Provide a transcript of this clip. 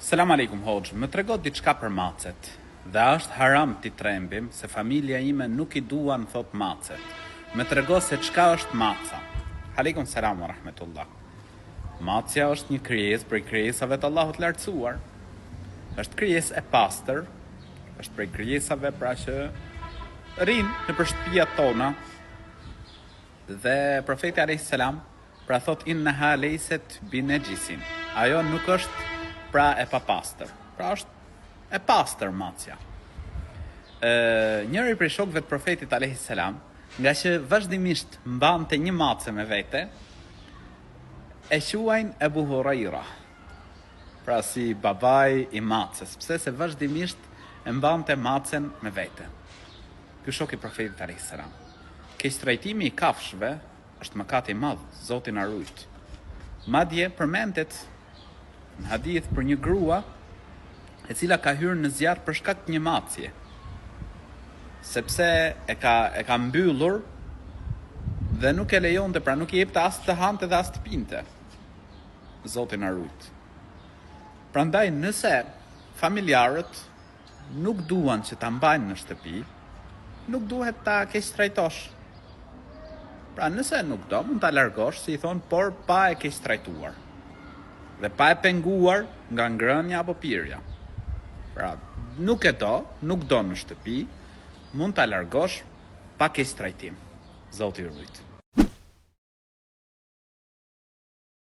Selam alejkum hoxhë, më trego diçka për macet. Dhe a është haram t'i trembim se familja ime nuk i duan thotë macet. Më trego se çka është maca. Alejkum selam wa rahmetullah. Macja është një krijesë prej krijesave të Allahut të Lartësuar. Është krijesë e pastër, është prej krijesave pra që rrinë nëpër shtëpiat tona. Dhe profeti alejhi selam Pra thotë inneha lejset bi nexhisin, ajo nuk është pra e papastër. Pra është e pastër macja. Ë njëri prej shokëve të Profetit alejhi selam, ngaqë vazhdimisht mbante një mace me vete, e quajnë Ebu Hurajra. Pra si babai i maces, pse se vazhdimisht e mbante macen me vete. Ky shok i Profetit alejhi selam. Keqtrajtimi i kafshëve Është mëkat i madh, Zoti na rujt. Madje përmendet në hadith për një grua e cila ka hyrë në zjarr për shkak të një macije. Sepse e ka e ka mbyllur dhe nuk e lejonte, pra nuk i jepte as të hante dhe as të pinte. Zoti na rujt. Prandaj nëse familjarët nuk duan që ta mbajnë në shtëpi, nuk duhet ta keqtrajtosh. Pra nëse nuk do, mund ta largosh, si i thonë, por pa e keqtrajtuar. Dhe pa e penguar nga ngrënia apo pirja. Pra, nuk e do, nuk do në shtëpi, mund ta largosh pa keqtrajtim. Zoti ju rujt.